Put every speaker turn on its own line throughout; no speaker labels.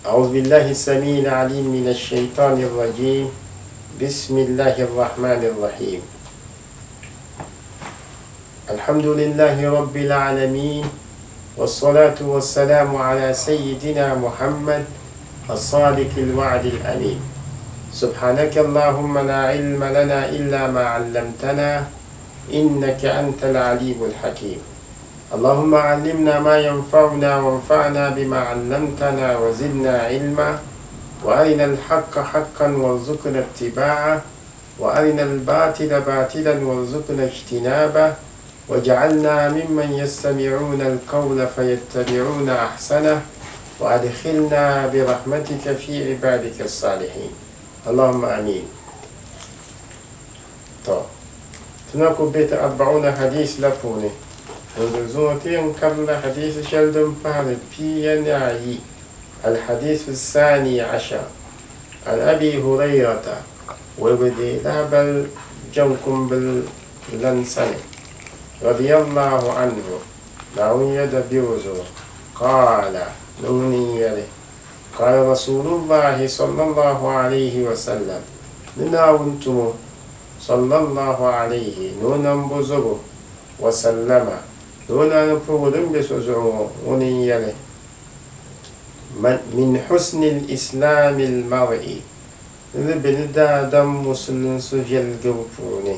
أعوذ بالله السميع العليم من الشيطان الرجيم بسم الله الرحمن الرحيم الحمد لله رب العالمين والصلاة والسلام على سيدنا محمد الصادق الوعد الأمين سبحانك اللهم لا علم لنا إلا ما علمتنا إنك أنت العليم الحكيم اللهم علمنا ما ينفعنا وانفعنا بما علمتنا وزدنا علما وأرنا الحق حقا وارزقنا اتباعه وأرنا الباطل باطلا وارزقنا اجتنابه واجعلنا ممن يستمعون القول فيتبعون أحسنه وأدخلنا برحمتك في عبادك الصالحين اللهم آمين To, ti na ku be ti Arbauna Hadiis la puuni. Dinzuɣu zuŋɔ ti yɛn karila hadiisi shɛli din pahiri 12, Al-Hadiisu Saani Ashar, An Abi Hurayrata, Waligu deei lahibali jɛŋkumbil lan sani, radiyallahu anhu, Naawuni yɛda be o zuɣu, qaala, ni ŋuni n-yɛli, Qaala Rasuulullaahi sallallahu alayhi wa sallam, Ni Naawuni tumo, sallallahu alayhi, ni o nambo zobo, wa sallama, ni o naani puhigu din be so zuɣu ŋɔ, ŋuni n-yɛli, Min husni l-islaami l-mar'i, Ni di be ni daadam musulinsi viɛlgibu puuni,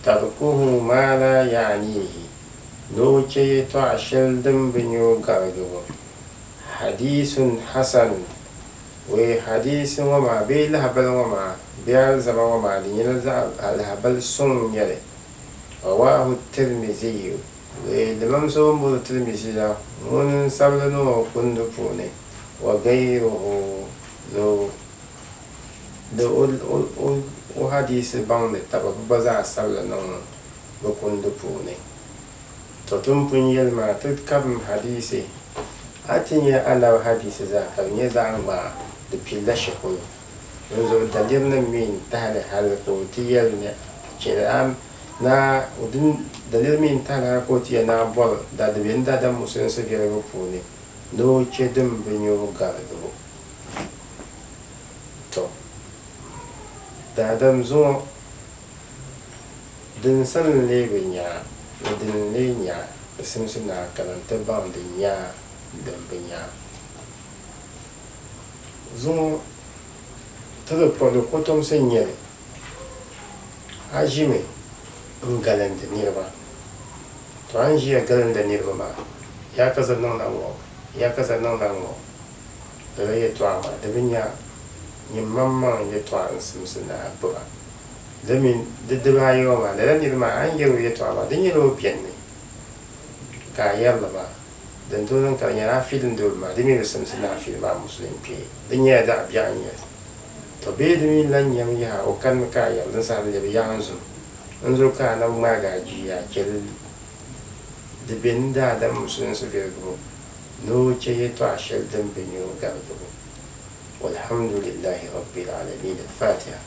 tarkuhu maa laa ya'niihi, ni o che yɛtɔɣa shɛli din bi nyɛ o garigibu. Hadiisun hasanun, Wee hadiisi ŋɔ maa bee lahabali ŋɔ maa bee alizama ŋɔ maa di nyɛla zaɣ lahabali suŋ n-nyɛ li. Rawaahu Tirmiziyu, Wee limam so bɛ ni booni Tirmizi la ŋuni n-sabi li niŋ o kundi puuni, wa gayruhu ni di o hadiisi baŋdi taba bɛ gba zaa sabi li niŋ bɛ kundi puuni. To ti ni pun yɛli maa, ti karim hadiisi, a ti nya Anabi hadiisi zaa ka di nyɛ zaɣ ŋmaa, di pilila shikuru. Dinzuɣu dalirinim mi n-tahi li hal ka o ti yɛli ni chɛli a na daliri mi n-tahi li hal ka o ti yɛli ni a bɔri da di be ni daadam musulinsi viɛligu puuni ni o chɛ din bi nya o garigibu. To, daadam zuŋɔ Din sani n-lee bi nya ni din n-lee nya, di simsi ni a kana nti baŋ din nya ni din bi nya. Zuŋɔ ti di kpuɣi di kɔtomsi n-nyɛ li, a ʒimi n-galindi niriba. To a ni ʒiya galindi niriba maa, yaa ka za niŋla ŋ-ŋɔ, yaa ka za niŋla ŋ-ŋɔ. Lala yɛtɔɣa maa, di bi nya nyin maŋmaŋ yɛtɔɣa n-simsi ni a gbuba. Domin di dibaayi ŋɔ maa, lala niri maa a ni yɛri o yɛtɔɣa maa, di nyɛla o beni ni ka a yɛri li maa. Din tooi niŋ ka di nyɛla a filindi o mi maa, di mi bi simsi ni a filim a musulim kpee. Di nyɛla zaɣ biɛɣu n-nyɛ li. Tɔ! Bee di mi lan nyɛmi yaha o kanimi ka a yɛri, din saha di lebi yaanzum. N zuɣu ka a na bi ŋmaagi a jia chɛ li. Di be ni daadam musulinsi viɛlgibu ni o chɛ yɛtɔɣ shɛli din bi nyɛ o garigibu. Walhamdulillahi Rabbil Aalamiin. Al-Fatiha.